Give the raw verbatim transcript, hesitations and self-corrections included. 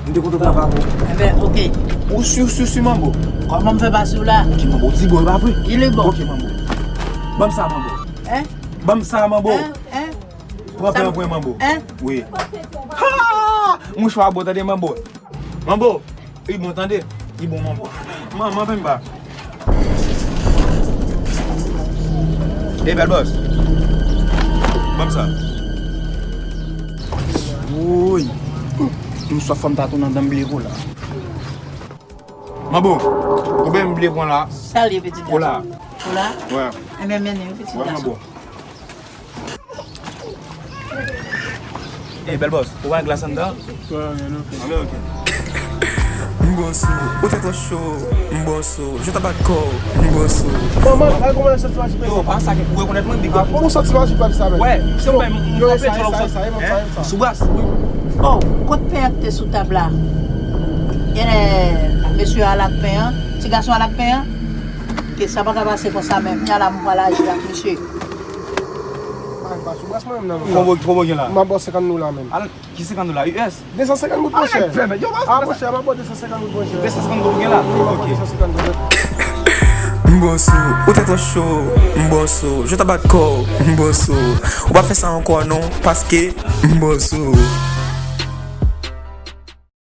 M te kontan travay avè w. Enben, oke. Ou si, ou si, ou si, Manbo? Kòman m fè pase w la? Ki Manbo? Ti bò, e pa vre? Ki li bò? Oke, Manbo. Ban m sa, Manbo. Hein? Ban m sa, Manbo. Hein? Hein? Pran pen pou mwen, Manbo. Hein? Wi. Ha! Mouchwa bò, tande, Manbo. Manbo, li bon, tande. Li bon, Manbo. Manman, pen ba. Ey, bèl bòs. Ban m sa. Woy. M swaf, fò m ta tounen anndan, m bliye kola. Manbo, konbyen m bliye pran la? Sa l ye, pitit gason? Kola. Kola? Wè. Enben, mennen, pitit gason. Wè, Manbo. Ey, bèl bòs, ou pa gen glas anndan? Anben, oke. M bon sou, ou tèt an cho, m bon sou, je ta bat kò, m bon sou. Manman, gade kòman yon sòti majik. Yo, pa sa ki pou rekonèt mwen, big up. Kòman yon sòti majik pa sa, men? Wè, se mwen, m frape djòl sa, sa, sa, sa, sa. Sou bras. Oh, kot pen an ki te sou tab la? Genlè mesye a lak pen an, ti gason a lak pen an? Ke sa pa ka pase konsa menm. Kounya la, m pral aji ak misye. Ay, pa sou bras mwen menm nan, non. Konbo, konbo gen la? M ap ba w senkant dola menm. Al, ki senkant dola? U S? De san senkant goud, monchè. Arèt fè, men, yo, pa, ah, monchè, m ap ba w de san senkant goud, monchè. De san senkant goud gen la? Ok. De san senkant goud. M bon sou, ou tèt an cho, m bon sou, je ta bat kò, m bon sou. Ou pa fè sa ankò non, paske m bon sou.